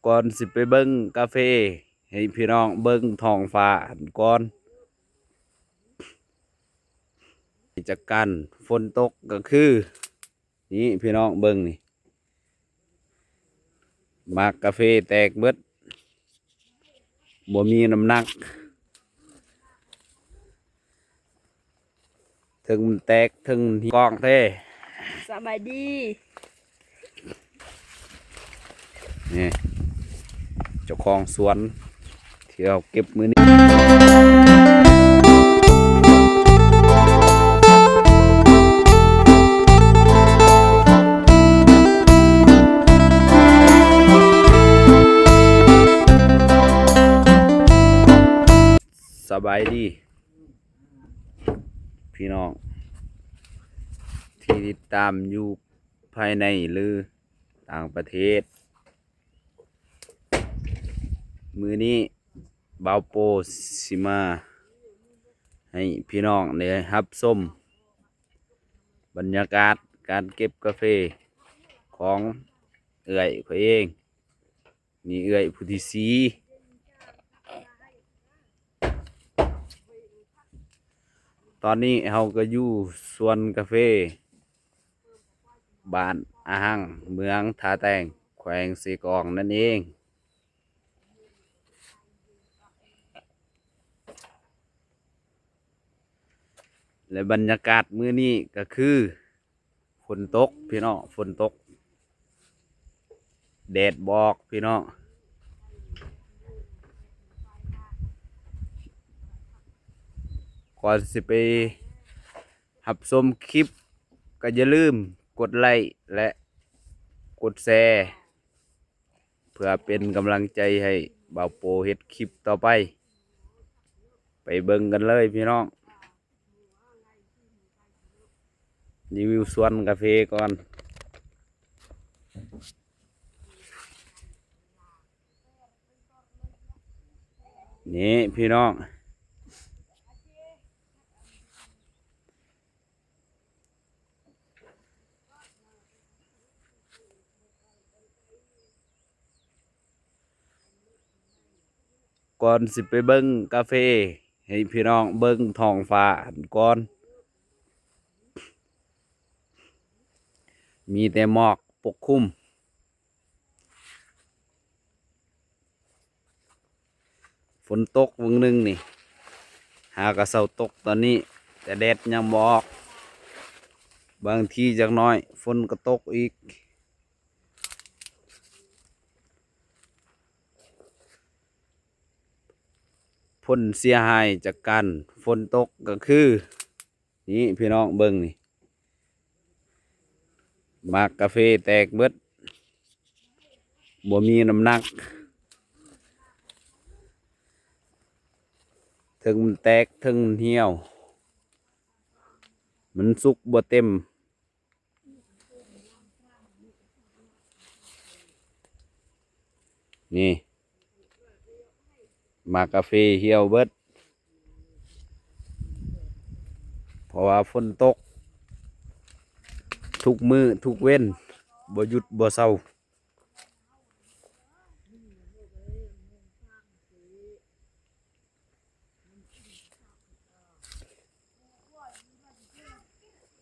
ກ່ອນຊິໄປເບິ່ງກາເຟ ໃຫ້ພີ່ນ້ອງເບິ່ງທ້ອງຟ້າຫັ້ນກ່ອນ. ຈາກການຝົນຕົກກໍຄື ນີ້ພີ່ນ້ອງເບິ່ງນີ້ ໝາກກາເຟແຕກເບິດ ບໍ່ມີນ້ຳໜັກ ເທິງມັນແຕກເທິງມັນກອງແທ້. ສະບາຍດີ ນີ້ເຈົ້າຂອງສວນ ທີ່ເຮົາເກັບມື້ນີ້. ສະບາຍດີພີ່ນ້ອງທີ່ຕິດຕາມຢູ່ພາຍໃນ ຫຼື ຕ່າງປະເທດ. ມື້ນີ້ບ່າວໂປຊິມາໃຫ້ພີ່ນ້ອງໄດ້ຮັບຊົມບັນຍາກາດການເກັບກາເຟຂອງເອື້ອຍຂ້ອຍເອງ. ນີ້ເອື້ອຍຜູ້ທີສີ່. ຕອນນີ້ເຮົາກໍຢູ່ສວນກາເຟ ບ້ານອາຫັງ ເມືອງທ່າແຕງ ແຂວງເຊກອງນັ້ນເອງ. ແລະ ບັນຍາກາດມື້ນີ້ກໍຄື ຝົນຕົກພີ່ນ້ອງ ຝົນຕົກ ແດດບໍ່ອອກພີ່ນ້ອງ. ກ່ອນຊິໄປຮັບຊົມຄລິບ ກໍຢ່າລືມກົດໄລ້ ແລະ ກົດແຊ ເພື່ອເປັນກຳລັງໃຈໃຫ້ບ່າວໂປເຮັດຄລິບຕໍ່ໄປ. ໄປເບິ່ງກັນເລີຍພີ່ນ້ອງ. ຣີວິວສວນກາເຟກ່ອນ. ນີ້ພີ່ນ້ອງ ກ່ອນຊິໄປເບິ່ງກາເຟ ໃຫ້ພີ່ນ້ອງເບິ່ງທ້ອງຟ້າຫັ້ນກ່ອນ ມີແຕ່ໝອກປົກຄຸມ. ຝົນຕົກວຶ້ງໜຶ່ງນີ້ ຫາກະເຊົາຕົກຕອນນີ້ ແຕ່ແດດຍັງບໍ່ອອກ. ບາງທີຈັກໜ້ອຍຝົນກໍຕົກອີກ. ຜົນເສຍຫາຍຈາກການຝົນຕົກກໍຄື ນີ້ພີ່ນ້ອງເບິ່ງນີ້ ໝາກກາເຟແຕກເບິດ ບໍ່ມີນ້ຳໜັກ ເທິງມັນແຕກເທິງມັນຫ່ຽວ ມັນສຸກບໍ່ເຕັມ. ນີ້ ໝາກກາເຟຫ່ຽວເບິດ ເພາະວ່າຝົນຕົກທຸກມື້ທຸກເວັນ ບໍ່ຢຸດບໍ່ເຊົາ.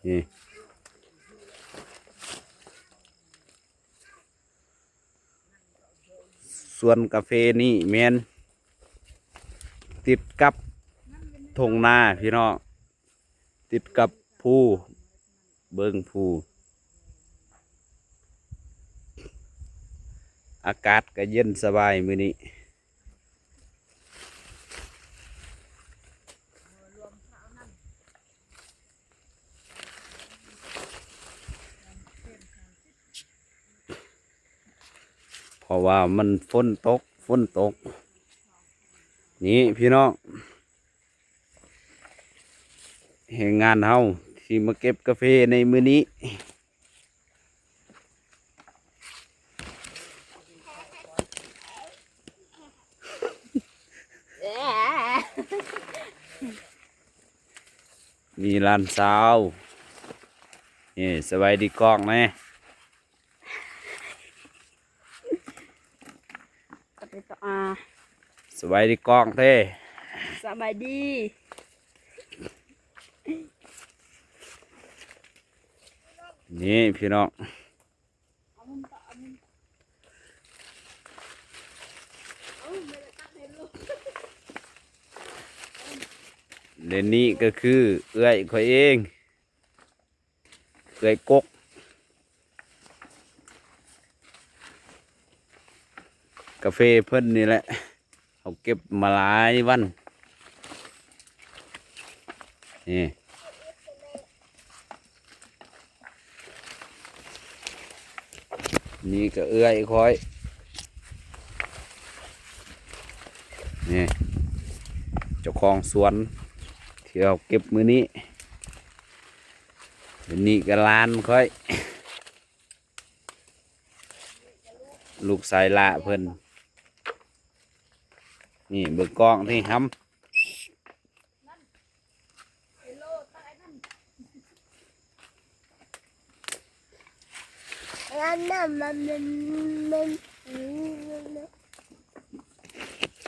ນີ້ ສວນກາເຟນີ້ແມ່ນຕິດກັບທົ່ງນາພີ່ນ້ອງ ຕິດກັບພູ ເບິ່ງພູ ອາກາດກໍເຢັນສະບາຍມື້ນີ້. ເພາະວ່າມັນຝົນຕົກ ຝົນຕົກ. ນີ້ພີ່ນ້ອງ ແຮງງານເຮົາທີ່ມາເກັບກາເຟໃນມື້ນີ້. ນີ້ຫຼານສາວ ນີ້ ສະບາຍດີກ້ອງແດ່. ເປັນຕາອາ ສະບາຍດີກ້ອງເດ້. ສະບາຍດີ. ນີ້ພີ່ນ້ອງ ແລະນີ້ກໍຄືເອື້ອຍຂ້ອຍເອງ ເອື້ອຍກົກ ກາເຟເພິ່ນນີ້ແຫຼະ ເຮົາເກັບມາຫຼາຍວັນ ນີ້ ນີ້ກໍເອື້ອຍຂ້ອຍ ນີ້ ເຈົ້າຂອງສວນທີ່ເຮົາເກັບມື້ນີ້ ອັນນີ້ກໍຫຼານຂ້ອຍ ລູກຊາຍຫຼ້າເພິ່ນ ນີ້ເບິ່ງກ້ອງນີ້ຫຳ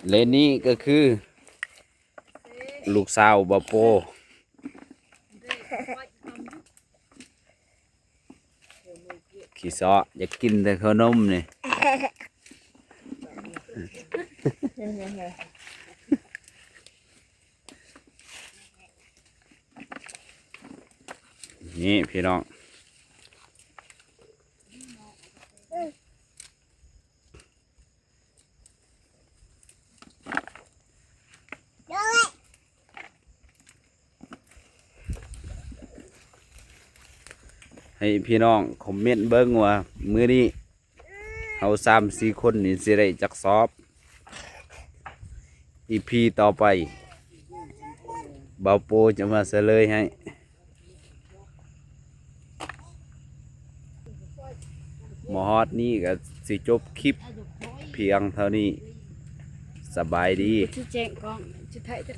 ແລະນີ້ກໍຄືລູກສາວບ່າວໂປ ຂີ້ເຊາະ ຢາກກິນແຕ່ເຂົ້າໜົມນີ້ ນີ້ພີ່ນ້ອງ ໃຫ້ພີ່ນ້ອງຄອມເມັນເບິ່ງວ່າມື້ນີ້ເຮົາສາມສີ່ຄົນນີ້ຊິໄດ້ຈັກສອບ. ອີພີຕໍ່ໄປ ບ່າວໂປຈະມາສະເຫຼີຍໃຫ້. ມາຮອດນີ້ກໍຊິຈົບຄລິບພຽງເທົ່ານີ້. ສະບາຍດີ. ຊິແຈ້ງກ້ອງ ຊິຖ່າຍຈັກ